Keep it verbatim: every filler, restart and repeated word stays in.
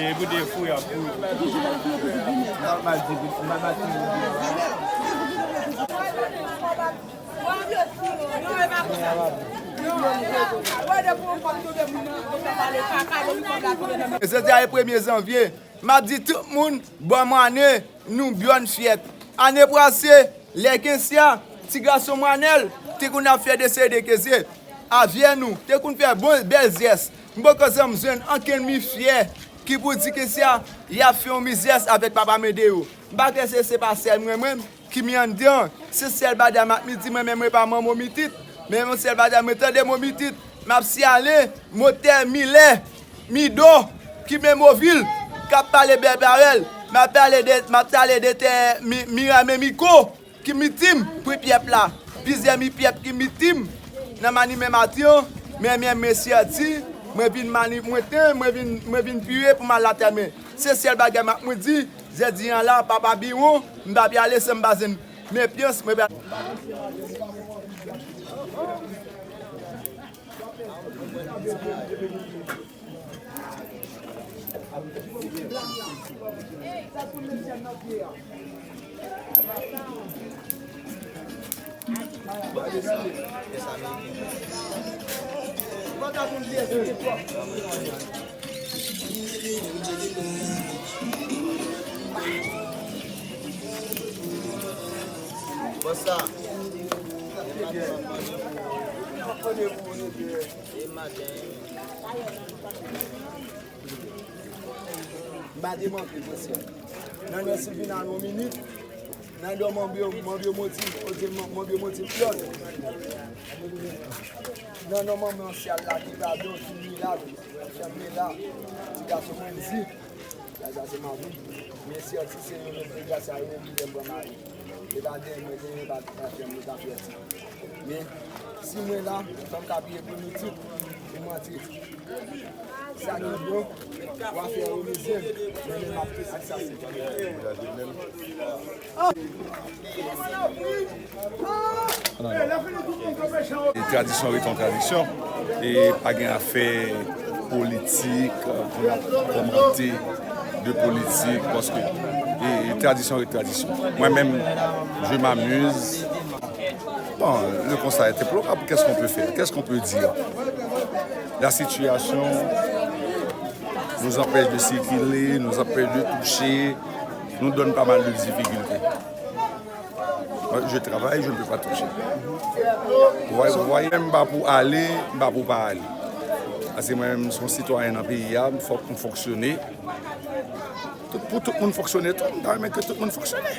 E pou de fou y ap fou. Jodi a e premye janvye, m ap di tout moun, bòn ane, nou bòn fyèt. Ane pase, lè Kensya, ti gason Mwanèl, te konn ap fè de seri de keze. Avyè nou, te konn fè bon bèl zès. M poko janm jwenn ankenn mi fyè ki pou di Kensya, y ap fè yon mi zès avèk papa Mede yo. M pa kwè se, se pa sèl mwen, mwen, ki mi anndan. Se sèl bagay m ap mi di, mwen menm mwen pa manman mitit. Men yon sèl bagay mwen tande mo mitit. M ap siyale motè Milè, Mido, ki men Movil, k ap pale bèl pawòl. M ap pale de, m ap pale de tè mi, mi ramen Miko, ki mitim pou pyèp la. Plizyè mi pyèp ki mitim nan mani men maten an. Men, men, men sèti, mwen vin mani, mwen ten, mwen vin, mwen vin pire pou m al latè men. Se sèl bagay m ap mwen di, jodi an la, papa Biwon, m pa prale san m pa jwenn men pyès, mwen pa. Bòs la. E maten. M pa te manke, mesye. Nan lè si final yon minit, nan non manm yo, manm yo moti, kote manm yo moti fyòl. Nan non manm ansyèl la ki pa byen, ki mirak, fèm la, ti gason mwen di, la sa se mari. Mesye, ti se yon lòt dega sa yo, ki te pran mari. E pa gen mwen, gen pa fèm, nou ka fè ti. Men, si mwen la, fò m ka piye pou nou tout, pou manti. Sa ki bon, w a fè yo mizè, men men m ap peze sa se. E tradisyon ret yon tradisyon. E pa gen afè politik, pou n ap kòmante de politik, paske, e, e tradisyon ret tradisyon. Mwen menm, je m'amuse. Bon, le constat est déplorable. Qu'est-ce qu'on peut faire? Qu'est-ce qu'on peut dire? La situation nous empêche de circuler, nous empêche de toucher, nous donne pas mal de difficultés. Moi, je travaille, je ne peux pas toucher. Vous voyez, vous voyez, m pa pou ale, m pa pou pa ale. Paske mwen menm, m se yon sitwayen nan peyi a, fòk m fonksyone. Tout, pou tout moun fonksyone tou, m ta renmen ke tout moun fonksyone.